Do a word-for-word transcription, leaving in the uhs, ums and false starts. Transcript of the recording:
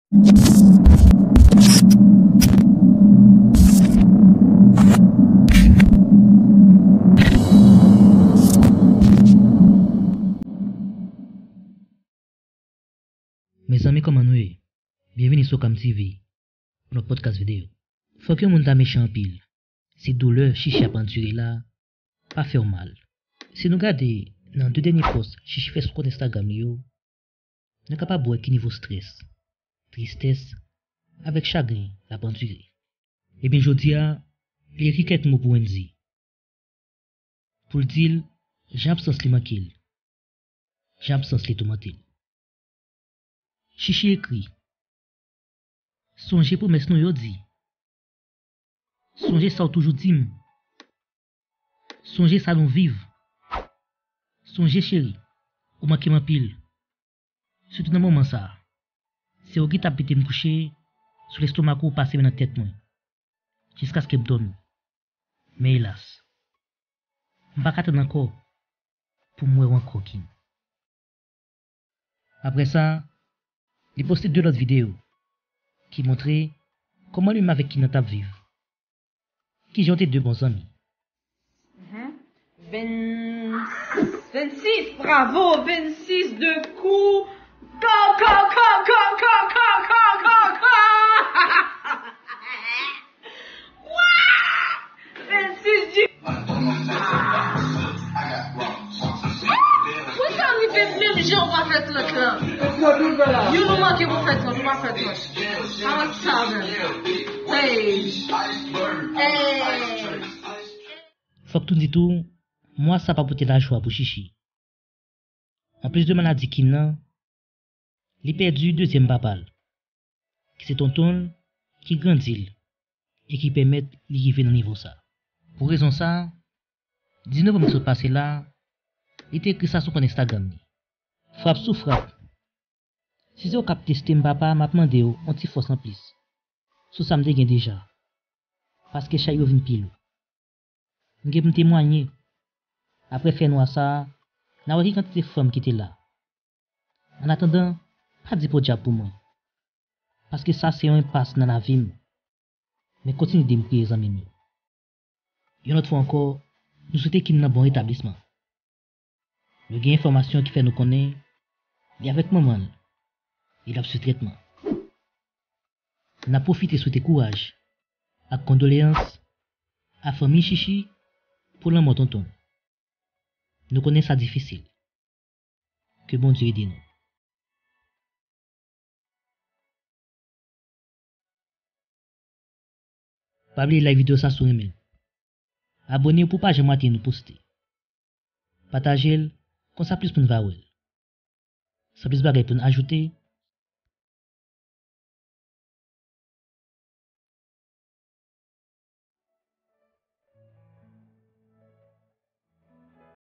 Mezanmi, kòman nou ye? Byenvini sou Cam T V, yon lòt podcast videyo. Fòk yon moun ta mechan anpil. Si doulè Chichi ap andire la pa fè w mal. Si nou gade nan de dènye pòs Chichi fè sou kont Instagram li yo, nou kapab wè ki nivo strès, tristès, avèk chagren l ap andire. Ebyen, jodi a, li ekri kèk mo pou Wendy. Pou l di l jan absans li manke l, jan absans li toumante l. Chichi ekri: Sonje pwomès nou yo di. Sonje sa w toujou di m. Sonje sa nou viv. Sonje, cheri, ou manke m anpil. Sitou nan moman sa a. Se ou ki t ap mete m kouche sou lestomak ou, pase men nan tèt mwen, jiskaske m dòmi. Men elas, m pa ka tann ankò pou m wè w ankò, Kin. Apre sa, li poste de lòt videyo ki montre kòman li menm avèk Kin nan t ap viv. Kijan yo te de bon zanmi. Mhm. Ven-, vennsis, bravo, vennsis de kou. Go, go, go, go. What? Vennsis di. Pou sa rive menm jan ou pa fè trant lan. Youn ou manke pou fè trant, ou pa fè trant. How much thousand? Hey. Hey. Fòk tou di tou, mwa sa pa pote lajwa pou Chichi. Anplis de maladi Kin nan, li pèdi dezyèm papa l, ki se tonton l ki grandi l e ki pèmèt li rive nan nivo sa. Pou rezon sa, diznèf novanm ki sot pase la, li te ekri sa sou kont Instagram li: Frap sou frap. Si se ou k ap teste m, papa, m ap mande w yon ti fòs anplis sou sa m te gen deja, paske chay yo vin pi lou. M gen pou m temwanye. Apre fènwa sa a, n a wè ki kantite fanm ki te la. Annatandan, pa di podyab pou mwen, paske sa se yon enpas nan lavi m. Men kontinye de m priye, zanmi m yo. Yon lòt fwa ankò, nou swete Kin nan bon retablisman. Nou gen enfòmasyon ki fè nou konnen li avèk manman l e l ap swiv trètman. N ap pwofite swete kouraj ak kondoleyans a fanmi Chichi pou lanmò tonton l. Nou konnen sa difisil. Ke Bondye ede nou. Pa bliye like videyo sa si w renmen l. Abone w pou w pa janm rate nou poste. Pataje l, konsa plis moun va wè l. San plis bagay pou n ajoute,